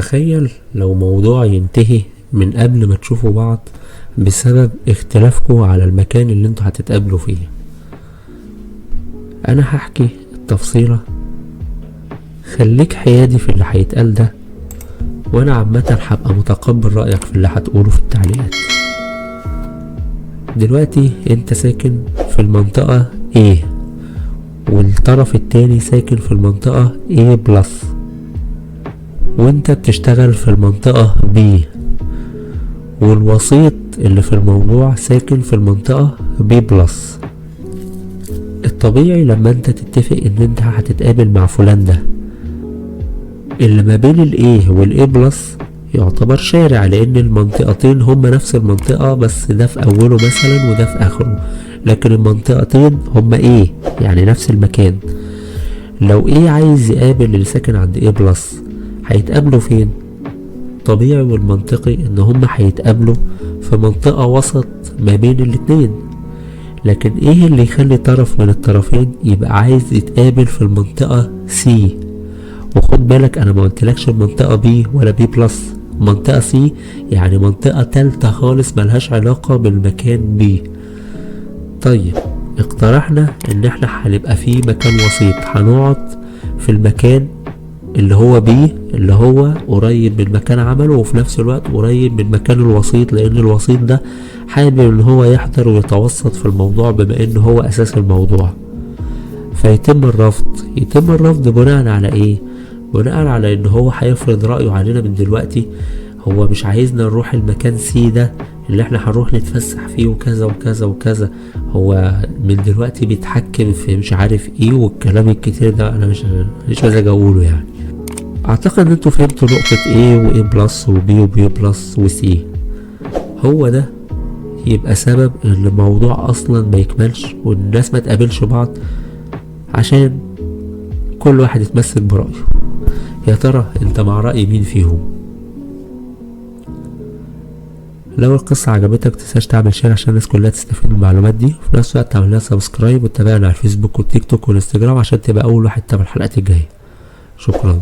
تخيل لو موضوع ينتهي من قبل ما تشوفوا بعض بسبب اختلافكم على المكان اللي انتوا هتتقابلوا فيه. انا هحكي التفصيلة، خليك حيادي في اللي هيتقال ده، وانا عامة هبقى متقبل رأيك في اللي هتقوله في التعليقات. دلوقتي انت ساكن في المنطقة A، والطرف التاني ساكن في المنطقة A plus، وانت بتشتغل في المنطقة B، والوسيط اللي في الموضوع ساكن في المنطقة B plus. الطبيعي لما انت تتفق ان انت هتتقابل مع فلان ده، اللي ما بين ال A وال A plus يعتبر شارع، لان المنطقتين هما نفس المنطقة، بس ده في اوله مثلا وده في اخره، لكن المنطقتين هما A، يعني نفس المكان. لو A عايز يقابل اللي ساكن عند A plus، هيتقابلوا فين؟ طبيعي والمنطقي ان هما هيتقابلوا في منطقة وسط ما بين الاتنين. لكن ايه اللي يخلي طرف من الطرفين يبقى عايز يتقابل في المنطقة C؟ وخد بالك انا ما قلتلكش المنطقة B ولا B plus، منطقة C يعني منطقة تالتة خالص ملهاش علاقة بالمكان B. طيب اقترحنا ان احنا هنبقى في مكان وسيط، هنقعد في المكان اللي هو B، اللي هو قريب من مكان عمله وفي نفس الوقت قريب من مكان الوسيط، لان الوسيط ده حابب ان هو يحضر ويتوسط في الموضوع بما ان هو اساس الموضوع. فيتم الرفض. يتم الرفض بناء على ايه؟ بناء على ان هو هيفرض رأيه علينا من دلوقتي، هو مش عايزنا نروح المكان C ده اللي احنا هنروح نتفسح فيه وكذا وكذا وكذا، هو من دلوقتي بيتحكم في مش عارف ايه والكلام الكتير ده، انا مش مزاج اقوله. اعتقد ان انتوا فهمتوا نقطة A و A plus و B و B plus و C. هو ده يبقى سبب ان الموضوع اصلا ما يكملش والناس ما تقابلش بعض، عشان كل واحد يتمسك برأيه. يا ترى انت مع رأي مين فيهم؟ لو القصة عجبتك متنساش تعمل share عشان الناس كلها تستفيد من المعلومات دي، وفي نفس الوقت تعمل لها subscribe وتتابعنا على الفيسبوك والتيك توك والانستجرام عشان تبقى أول واحد تتابع الحلقات الجاية. شكرا.